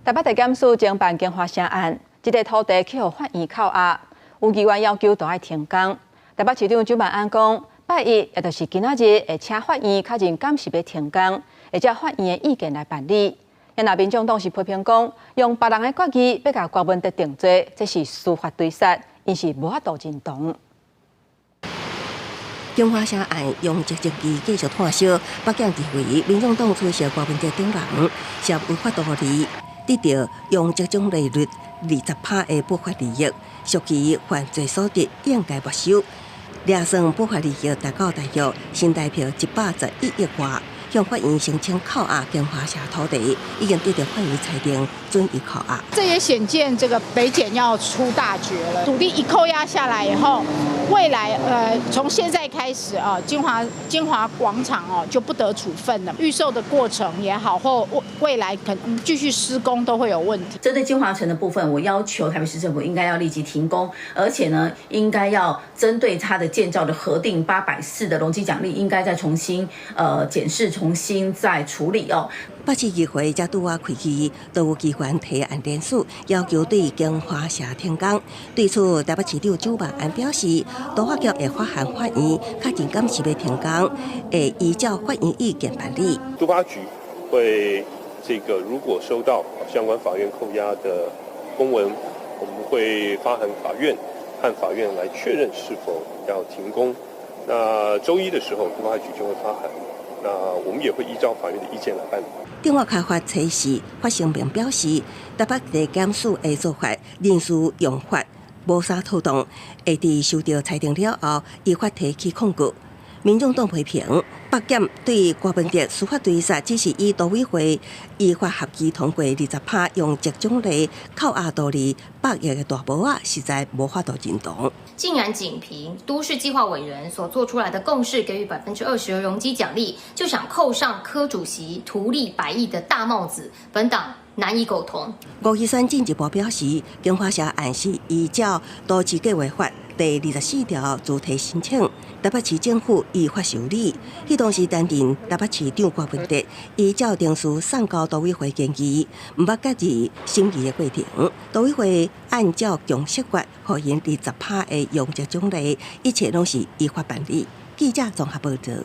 台北地檢署偵辦京華城案，這塊土地去予法院扣押，有議員要求都愛停工。台北市長蔣萬安講，拜一也就是今仔日會請法院確認敢是欲停工，會照法院的意見來辦理。若民眾黨是批評講，用別人的決議欲共柯文哲定罪，這是司法追殺，𪜶是無法度認同。京華城案容積爭議繼續炭燒，北檢認為民眾黨主席柯文哲等人涉違法圖利，得著容積獎勵率20%的不法利益，屬其犯罪所得應該沒收。掠算不法利益達到大約新台幣111億外，向法院申請扣押京華城土地，已經得到法院裁定准予扣押。這也顯見這個北檢要出大絕了。土地一扣押下來以後，未來從現在開始啊，京華廣場哦就不得處分了。預售的過程也好，或未來可能繼續施工都會有問題。針對京華城的部分，我要求台北市政府應該要立即停工，而且呢，應該要針對它的建造的核定840的容積獎勵，應該再重新檢視，重新再處理哦。北市議會才拄仔開議，都有議員提案聯署，要求對京華城停工。對此，台北市長蔣萬安表示，都發局會發函法院，確認敢是欲停工，會依照法院意見辦理。都發局會這個如果收到相關法院扣押的公文，我們會發函法院，和法院來確認是否要停工。那週一的時候，都發局就會發函。那我們也會依照法院的意見來辦理。電話開發測試發聲明表示，台北地檢署的做法，人事用法無啥妥當，會佇收到裁定了後，依法提起抗告。民眾黨批評北檢對柯文哲司法追殺，只是以都委會依法合議通過20%容積獎勵扣押圖利百億的大帽仔，實在無法度認同。竟然僅憑都市計劃委員所做出來的共識，給予20%的容積獎勵，就想扣上柯主席圖利百億的大帽子，本黨難以苟同。吳器三進一步表示，京華城案是依照都市計劃法第24條主提申請，台北市政府依法受理。彼當時擔任台北市長柯文哲依照程序送交都委會建議，毋捌決議審議的過程。都委會按照共識決，予𪜶20%的容積獎勵，一切攏是依法辦理。記者綜合報導。